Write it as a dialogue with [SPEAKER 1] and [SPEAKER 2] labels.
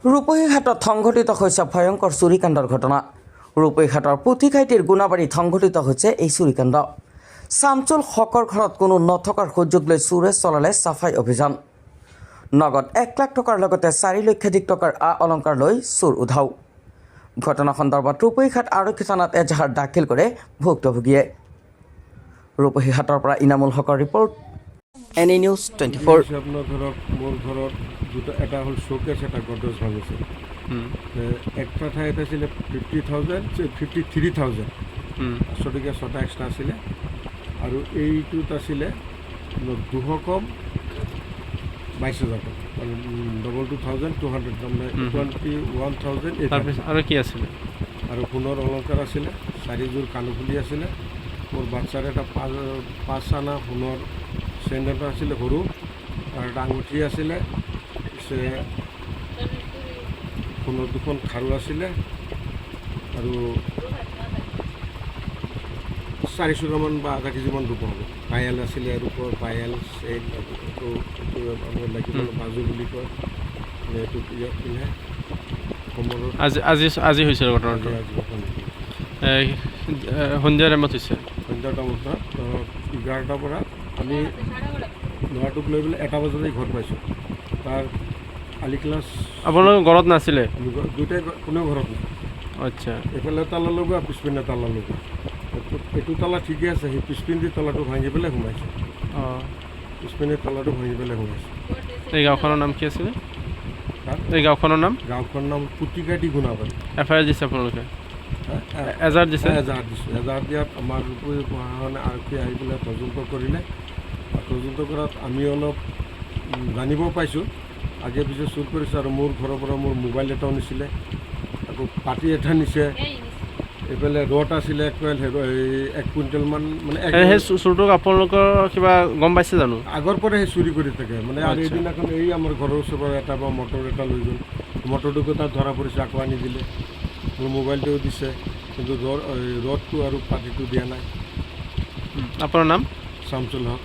[SPEAKER 1] ৰূপহীহাটত সংঘটিত হৈছে ভয়ংকৰ চুৰিকাণ্ডৰ ঘটনা। ৰূপহীহাটৰ পুথিখাইটিৰ গুণাবাৰীত সংঘটিত হৈছে এই চুৰিকাণ্ড। চামচুল হকৰ ঘৰত কোনো নথকাৰ সুযোগ লৈ চোৰে চলালে চাফাই অভিযান। নগদ 1 লাখ টকাৰ লগতে 4 লক্ষাধিক টকাৰ আ অলংকাৰ লৈ চোৰ উধাও। ঘটনা সন্দৰ্ভত ৰূপহীহাট আৰক্ষী থানাত এজাহাৰ দাখিল কৰে ভুক্তভোগীয়ে। ৰূপহীহাটৰ পৰা ইনামুল হকৰ ৰিপৰ্ট, এন ই নিউজ 24।
[SPEAKER 2] হৈছে আপোনাৰ ধৰক মোৰ ঘৰত দুটা, এটা হ'ল শ্ব'কেছ, এটা গডৰেজ ভাঙিছে। একটা ঠাইত আছিলে 50,000, 53,000, 5 টকীয়া 6টা এক্সট্ৰা আছিলে। আৰু এইটোত আছিলে 200 কম 22,000 টকা, মানে 22,200, তাৰমানে 21,800।
[SPEAKER 3] তাৰপিছত আৰু কি আছিলে?
[SPEAKER 2] আৰু সোণৰ অলংকাৰ আছিলে, চাৰিযোৰ কাণফুলি আছিলে, মোৰ বাচ্ছাৰ এটা 5 আনা সোণৰ চেইন এটা আছিলে সৰু, আৰু এটা আঙুঠি আছিলে, পিছে সোণৰ দুখন খাৰু আছিলে আৰু 400 গ্ৰামান বা আধা কেজিমান ৰূপ হ'ব। পায়েল আছিলে, ৰূপৰ পায়েল, চেইন। এইটো আমাৰ লাগিব বাজু বুলি কয়, মানে এইটো ইয়াত পিন্ধে কোমৰত।
[SPEAKER 3] আজি হৈছে ঘটনাটো?
[SPEAKER 2] আজি ঘটনা।
[SPEAKER 3] এই, সন্ধিয়া টাইমত হৈছে?
[SPEAKER 2] সন্ধ্যা টাইমত ধৰক 11টাৰ পৰা আমি ল'ৰাটোক লৈ পেলাই 1টা বজাতে ঘৰ পাইছোঁ। তাৰ আলি ক্লাছ।
[SPEAKER 3] আপোনালোক ঘৰত নাছিলে?
[SPEAKER 2] আমি দুয়োটাই কোনেও ঘৰত নাই। এইফালে তালা লগোৱা, পিছপিনে তালা লগোৱা। এইটো তালা ঠিকে আছে, সেই পিছপিনে তলাটো ভাঙি পেলাই সোমাইছে। পিছপিনে তলাটো ভাঙি পেলাই সোমাইছে।
[SPEAKER 3] এই গাঁওখনৰ নাম কি আছিলে?
[SPEAKER 2] তাত।
[SPEAKER 3] এই গাঁওখনৰ নাম?
[SPEAKER 2] গাঁওখনৰ নাম পুতিকাটি গুণাবাৰী।
[SPEAKER 3] এফ I R দিছে আপোনালোকে? এজাহাৰ দিছে?
[SPEAKER 2] এজাহাৰ দিছোঁ। এজাহাৰ দিয়াত আমাৰ ৰূপহী প্ৰশাসনে, আৰক্ষী আহি পেলাই তদন্ত কৰিলে আৰু তদন্ত কৰাত আমি অলপ জানিব পাইছোঁ আগে পিছে চুৰ কৰিছে। আৰু মোৰ ঘৰৰ পৰা মোৰ মোবাইল এটাও নিছিলে, আকৌ পাতি এটা নিছে, এইফালে ৰড আছিলে এক কুইণ্টেল, এই 1 কুইণ্টেলমান মানে এক
[SPEAKER 3] সেই চোৰটোক আপোনালোকৰ কিবা গম পাইছে জানো?
[SPEAKER 2] আগৰ পৰাই সেই চুৰি কৰি থাকে মানে। আৰু এইদিনাখন এই আমাৰ ঘৰৰ ওচৰৰ এটা বা মটৰ এটা লৈ গ'ল। মটৰটোকো তাত ধৰা পৰিছে, আকৌ আনি দিলে। মোৰ মোবাইলটোও দিছে, কিন্তু ৰডটো আৰু পাতিটো দিয়া নাই।
[SPEAKER 3] আপোনাৰ নাম?
[SPEAKER 2] চামচুল হক।